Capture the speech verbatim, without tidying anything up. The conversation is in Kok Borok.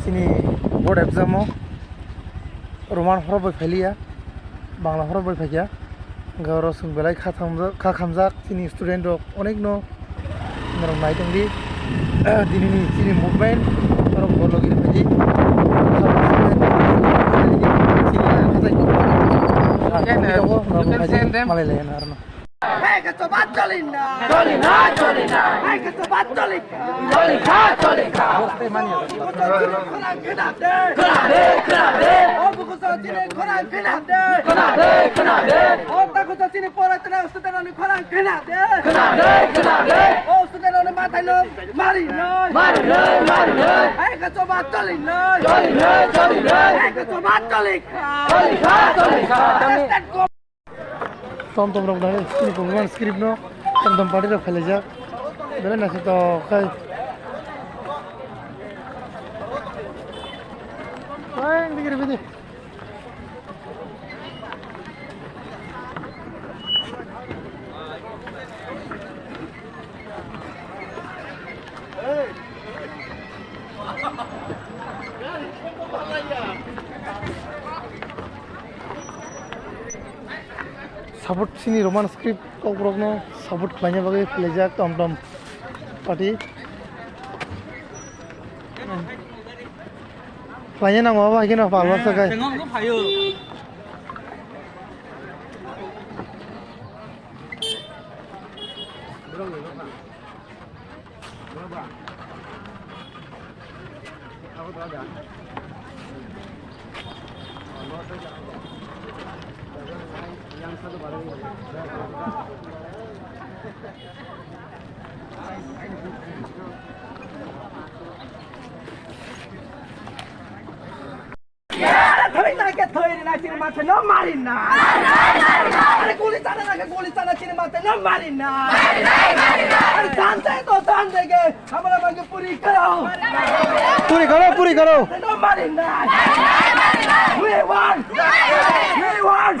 Chini board exam o Roman horok bai phailiya, Bangla horok bai phaikya. Hwnkhe oro chwng belai kha thamjak, kha khamjak chini student rok onek no norok nai tongdi. Dinini chini movement norok bolo gini phaidi. Chini hatai ko. Malai lai na arno. Hai kacho bat choli na. Choli na, choli na. Hai kacho bat choli na. Choli kha, choli kha. Khorang khna de. Khna de, khna de. O buku so chini khorang khna de. Khna de, khna de. O taku so chini pora tena student ni khorang khna de. Khna de, khna de. O student ni mathai no mari nai. Mari nai, mari nai. Hai kacho bat choli na. Choli na, choli na. Hai kacho bat choli kha. Choli kha, choli kha. Tom tom rok nai sini kung man script no tom tom party rok khalai jak. Bere na to kai. Wah, ini kiri bini. Support sini Roman script kokrokno support khlaina bagwi khlaijak tom tom party. Khlaina nango abo hai kheno palma sakai. Thoi na ke thoi na chini mate no mari na. Are guli chana na ke guli chana chini mate no mari na. Are san se to san de ke hamara mage puri karo. Puri karo, puri karo. No mari na. We want. We want.